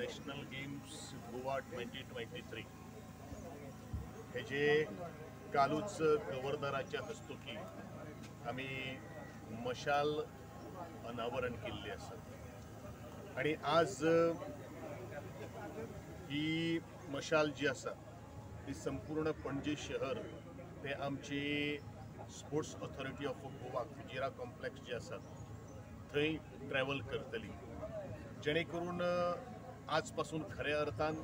National games Goa 2023 हेजे कालूच गव्हर्नराच्या हस्तुकी आमी मशाल अनावरण केल्ली आसा आनी आज ही मशाल जी आसा ती संपूर्ण पणजी शहर ते आमची sports authority of Goa Fujairah complex जे आसा थंय ट्रॅवल करतली, जेणे करून आजपासून खऱ्या अर्थान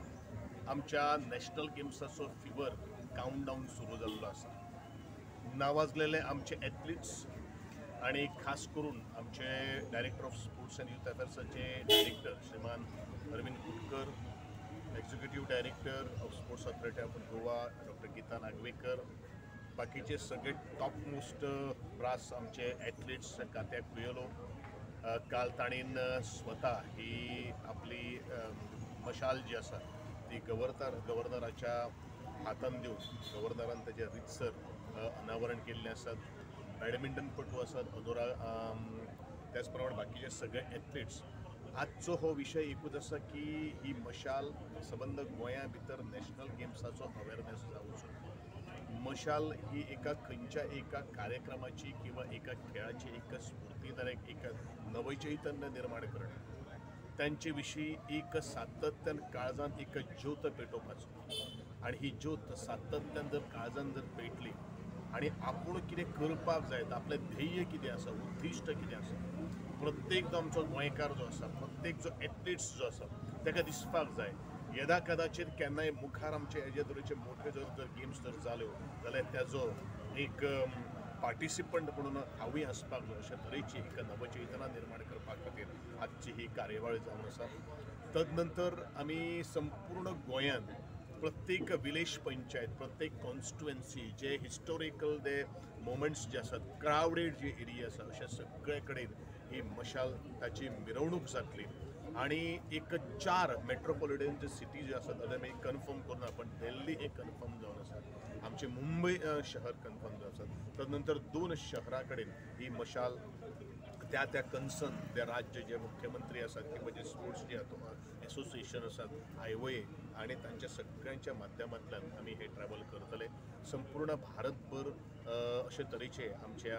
आमच्या नॅशनल गेम्साचो फिवर काउंटडावन सुरू जाल्लो आसा. नावाजलेले आमचे एथलिट्स आनी खास करून आमचे director of sports and youth अफेर्साचे director Shriman Arvind Kudkar, executive director of sports authority of Goa doctor Geeta Nagvekar, बाकीचे सगळे टॉप मोस्ट ब्रास आमचे एथलिट्स कात्या कुयलो, काल ताणेन स्वता ही आपली मशाल जी आसा ती गव्हर्नराच्या हातान दिवन गव्हर्नरान ताजें रितसर अनावरण केल्लें आसात. बॅडमिंटनपटू आसात अनुरा, त्याच प्रमाणे बाकीचे सगळे एथलिट्स. आजचो हो विशय एकूच आसा की ही मशाल सबंद गोंया भितर नॅशनल गेम्साचो अवेरनेस जावचो. मशाल ही एका खंयच्या एका कार्यक्रमाची किंवा एका खेळाची एक स्फूर्तीदायक एक नवचैतन्य निर्माण करणे, तांचे विशीं एक सातत्यान काळजान एक ज्योत पेटोवपाचो आनी ही ज्योत सातत्यान जर काळजान जर पेटली आनी आपूण कितें करपाक जाय, आपलें ध्येय कितें आसा, उद्दिश्ट कितें आसा, प्रत्येक जो आमचो गोंयकार जो आसा, प्रत्येक जो एथलिट्स जो आसा ताका दिसपाक जाय. यदा कदाचित केन्नाय मुखार आमचे हेजे तरेचे मोठे जर जर गेम्स जर जाल्यो जाल्यार ताजो एक पार्टिसिपंट म्हणून हांवूय आसपाक जाय, अशे तरेची एक नवचेतना निर्माण करपा खातीर आजची ही कार्यावळ जावन आसा. तदनंतर आमी संपूर्ण गोंयांत प्रत्येक विलेज पंचायत, प्रत्येक कॉन्स्टिट्युएन्सी जे हिस्टोरिकल जे मोमेंट्स जे आसात, क्रावडेड जे एरिया आसा, अशा सगळे कडेन ही मशाल ताची मिरवणूक जातली आनी एक 4 मेट्रोपॉलिटन जे सिटी जे आसात जाल्यार आमी कन्फर्म करून आपण दिल्ली हे कन्फर्म जावन आसा, आमचे मुंबय शहर कन्फर्म जावन आसा. तदनंतर 2 शहरा कडेन ही मशाल त्या त्या कन्सर्न त्या राज्य जे मुख्यमंत्री आसात किंवा जे स्पोर्ट्स जे एसोसिएशन आसात आयओए आनी तांच्या सगळ्यांच्या माध्यमांतल्यान आमी हे ट्रॅवल करतले. संपूर्ण भारतभर अशे तरेचे आमच्या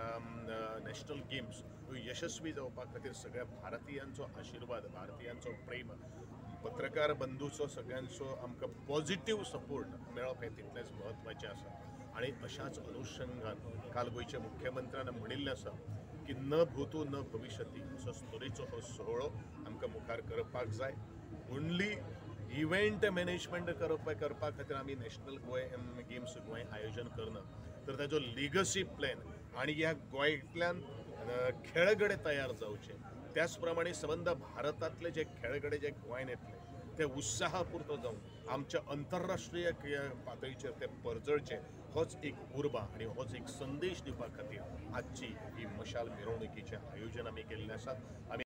नॅशनल गेम्स यशस्वी जावपा खातीर सगळ्या भारतीयांचो आशिर्वाद, भारतीयांचो प्रेम, पत्रकार बंधूचो सगळ्यांचो आमकां पॉझिटिव्ह सपोर्ट मेळप हें तितलेंच म्हत्वाचें आसा. आनी अशाच अनुशंगान काल गोंयच्या मुख्यमंत्र्यान म्हणिल्लें आसा की न भूतो न भविष्यती असो तरेचो हो सोहळो आमकां मुखार करपाक जाय. ओन्ली इव्हेंट मॅनेजमेंट करपा खातीर आमी नॅशनल गोंय गेम्स गोंय आयोजन करना, तर ताजो लिगसी प्लॅन आनी ह्या गोंयांतल्यान खेळगडे तयार जावचे, त्याच प्रमाणे सबंद भारतांतले जे खेळगडे जे गोंयान येतले ते उत्साहपुरतो जावन आमच्या अंतरराष्ट्रीय पातळीचेर ते परजळचे, होच एक उर्बा आनी होच एक संदेश दिवपा खातीर आजची ही मशाल मिरवणुकीचें आयोजन आमी केल्लें आसा. आमी